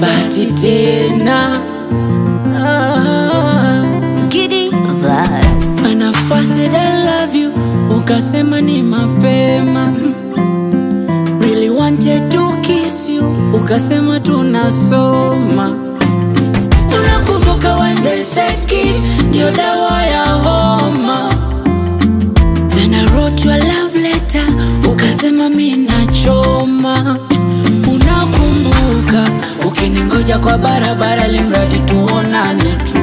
bahati tena. Giddy vibes. When I first said I love you, ukasema ni mapema. Really wanted to kiss you, ukasema tunasoma. Unakumbuka when they said kiss ndio dawa ya homa. Then I wrote you a love letter, ukasema mi nachoma. Unakumbuka ukiningoja kwa barabara limradi tuonane tu.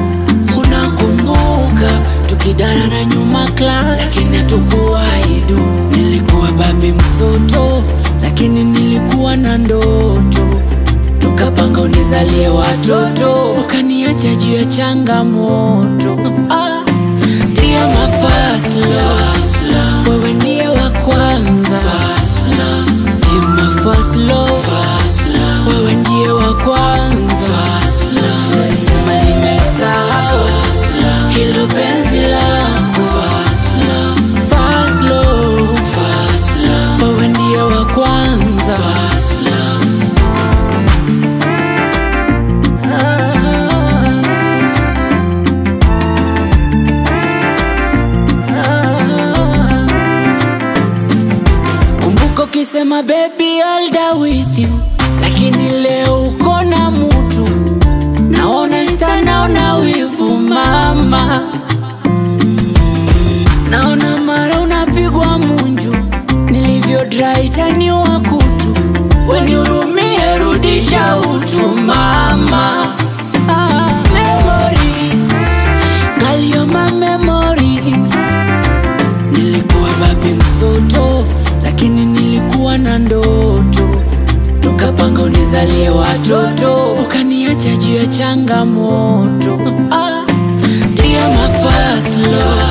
Unakumbuka tukidara na nyuma class, lakini hatukuwahi du. Nilikuwa babi msoto, lakini nilikuwa na ndoto. Tukapanga unizalie watoto, ukaniacha juu ya changamoto. Dear my first love, wewe ndiye wa kwanza. Dear my first love, wewe ndiye wa kwanza. Siwezi sema nimesahau hilo penzi lako. First love, wewe ndiye wa kwanza. Kumbuka ukisema baby I'll die with you, lakini leo uko na mutu. Naona insta, naona wivu mama. Naona mara unapigwa munju, nilivyo dry taniwa kutu. Wenihurumie, rudisha utu mama. Memories, girl you're my memories. Nilikuwa babi msoto, lakini nilikuwa na ndoto. Tukapanga unizalie watoto, ukaniacha juu ya changamoto. Dear my first love,